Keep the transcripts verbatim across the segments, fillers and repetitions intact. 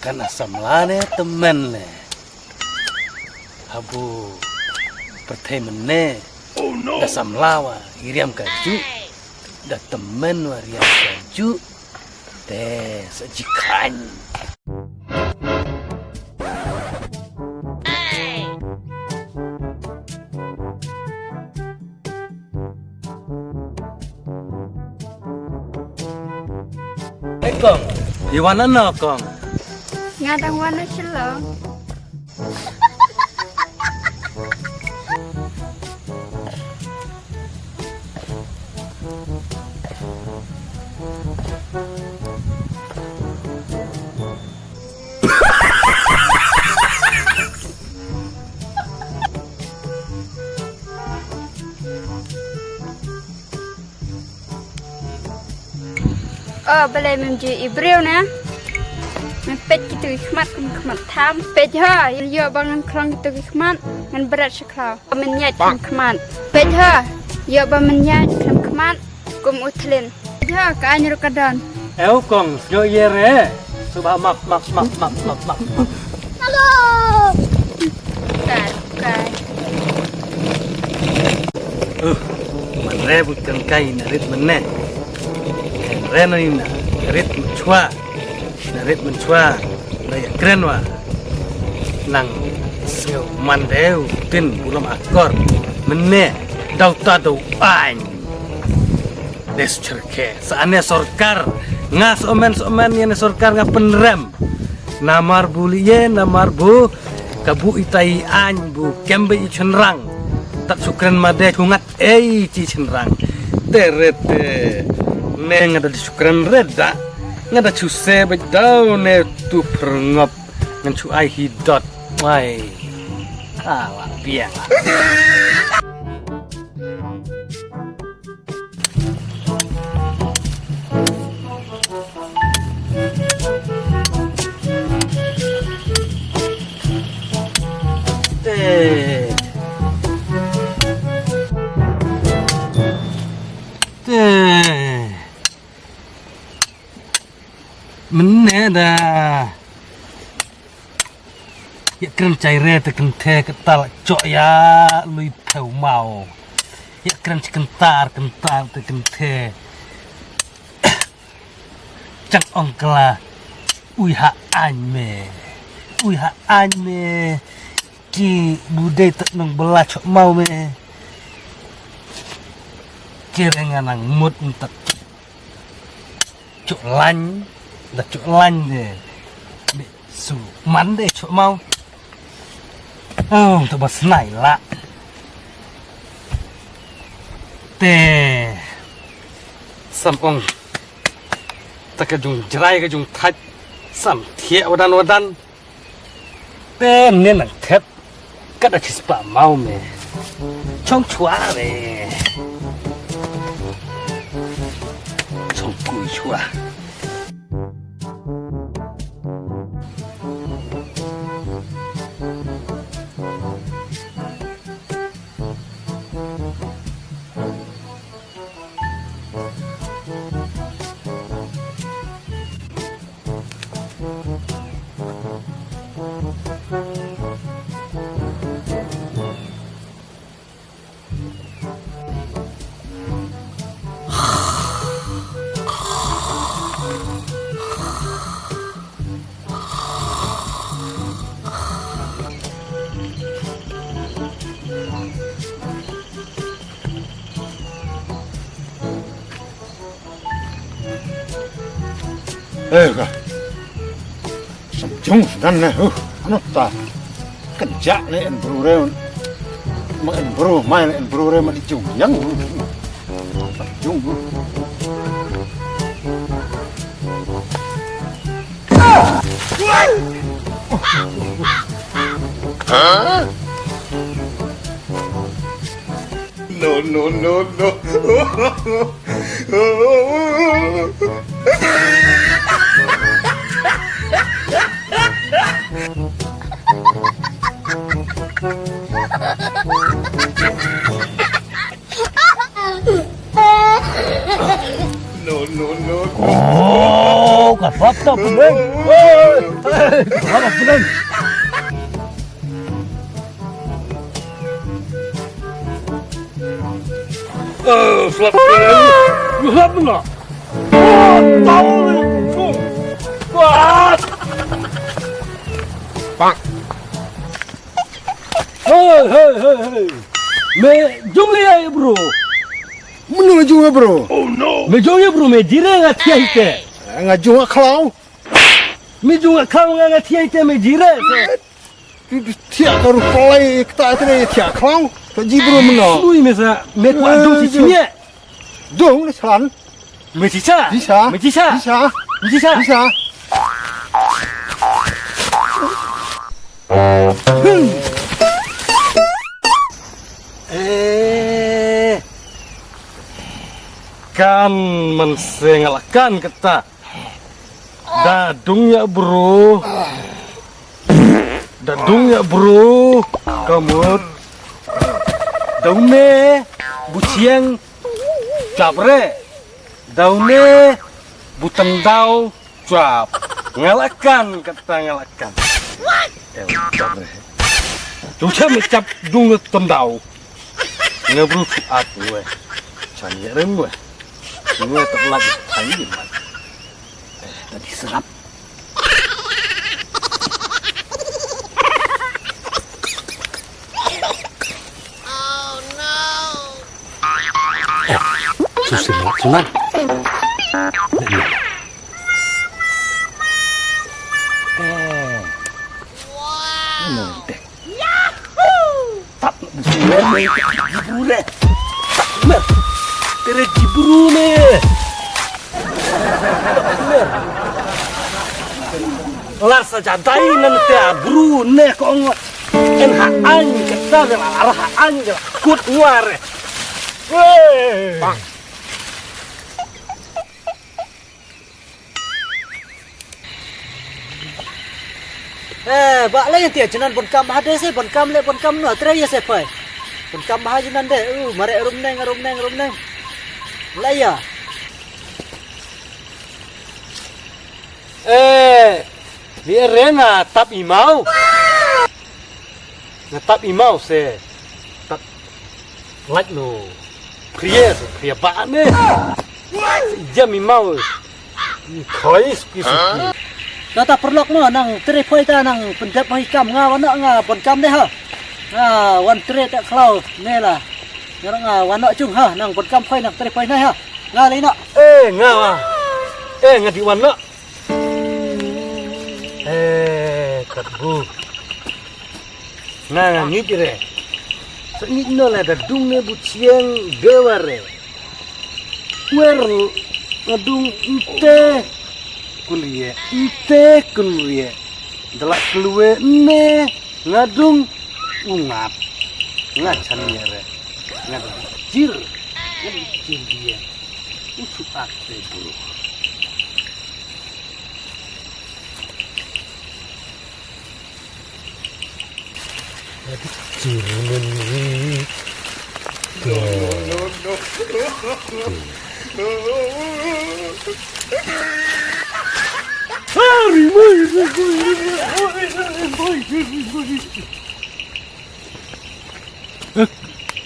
Kan da samla ne tymmen ne. Habu pyrthei mynne. Da samla wa i riam ka ju. Da tymmen wa riam ka ju. Te sa ji khan. Hey kong, i wan na no kong? Nga dang wan na Shillong. O balei mem ju i briew ne? Mem peit kito ki khmat kum khmat tham. Peit ha, ïoh ba ngan khlong kito ki khmat, ngan bret sha khlaw. Ba men ïaid kum khmat. Peit ha, ïoh ba men ïaid kum khmat, kum u thlin. Peit ha, ka aiñ ruh ka don. Ew kong, sngew ïa re. Suba map map map map map map. Hello. Kai, kai. Uh, man re bu kan kai na rit man ne. Kan re na ina rit mchwa. Na rit mchwa. Na ya kren wa. Nang sngew man de u tin bu lam akor. Mene dau ta dau ain. Des cherke. Sa ane sorkar. Nga somen somen ya ne sorkar nga penrem. Namar bu liye, namar bu kabu itai ain bu kembe i chenrang. Tak sukren made chungat ei ci chenrang. Teret ne nga da sukren reda. Nga da chuse bejau ne tu perngop ngan chu ai hidot. Ai. Ala biang. Te. Te. Mene da. Ïa kren chai re te kenthe ka tal chok ïa lui phew mau. Ïa kren chi kentar kentar te kenthe. Chang ong kala. Ui ha ain me. Ui ha ain me. Ki bu dei te nong bela chok mau me. Ki re nga nang mut ntak. Chok lain, da chok lain de. Be su man de chok mau. Oh, to ba snai la. Te sam ong. Ta ka jung jrai ka jung thach. Sam thiah wadan wadan. Te mne nang thep. Ka da chispah mau me. Chong chua me. Chong kui chua. Eh, ka. Sam jong sudan ne, huh, ano ta. Kan ja ne en bru re. Ma en bru, ma en bru re ma di jong yang. Sam jong. Huh? No, no, no, no. No, no, no, no. Oh, ka Hap ta pdeng. Hei, hei, hap pdeng. Eh, slap pdeng. Slap pdeng. Oh, tahu ni. Wah. Pak. Hei, hei, hei, hei. Me jong le ai bro. Mano jong bro? Me jong ya bro, me jire nga thiah ite. Nga jong khlaw. Me jong khlaw nga nga thiah ite me jire. Thiah ka ruh palai kata te thiah khlaw. Ka ji bro mano. Lui me sa, me kwah dong si chimie. Dong le san. Me jisa. Jisa. Me jisa. Jisa. Me jisa. Jisa. Eh. Kan man se nga la kan kata. Da dung ya bro. Da dung ya bro. Kamut. Da une bu chiang chap re. Da une bu tendau chap. Nga la kan kata nga la kan. Eh, chap re. Tu chap me chap dung tendau. Nga bru chu at we. Chan ye rem we. Nga tak lak chan ye man. Eh, tadi serap. Eh, susi mak sunan. Eh. Ini deh. Tap, mer, mer, jibru ne. Tap, mer. Tere jibru ne. Mer. Lar sa jadai nan te bru ne ko ong. En ha an kata ne lar ha an kut ware. Weh. Eh, ba lei te chinan bun kam ha de se bun kam le bun kam no tre ye se pai. Bun kam ha jinan de, u mare rum neng rum neng rum neng. Lei ya. Eh, ni re nga tap i mau. Nga tap i mau se. Tap lait no. Phria se, phria ba ne. Jam i mau. Khoi suki suki. Kata perlok mo nang tre phoi ta nang pendep hoi kam nga wan nga pon kam de ha. Nga wan tre ta khlau ne la. Nga nga wan no chung ha nang pon kam phoi nang tre phoi nai ha. Nga lei no. Eh nga wa. Eh nga di wan no. Eh kat bu. Nga nga ngit re. Sa ngit no la da dung ne bu chieng dewa re. Wer nga dung nte kun rie nte kun rie. Dalak kelue ne nga dung ungap. Nga chan ye re. Nga dung jir. Nga dung jir dia. Uchu ak te buru.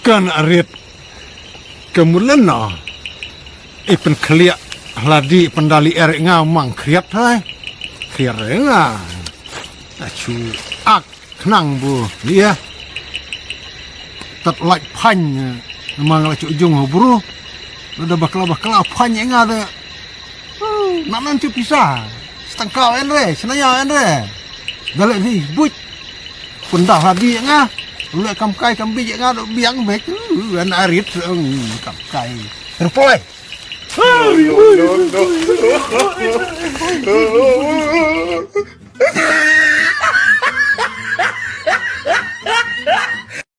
Kan arit. Kemulen no. I pen khliak hladi pen dali er nga mang khriat hai. Khriat nga. Achu ak khnang bu. Iya. Tat lait phan. Mang la chu jung ho bru. Lo da bakla bakla phan nga da. Nak nan chu pisa. Setengkau en re, senaya en re. Dalek di buit. Pendah hadi nga. Ulek kam kai kam bi nga dok biang bek. An arit kam kai. Reply.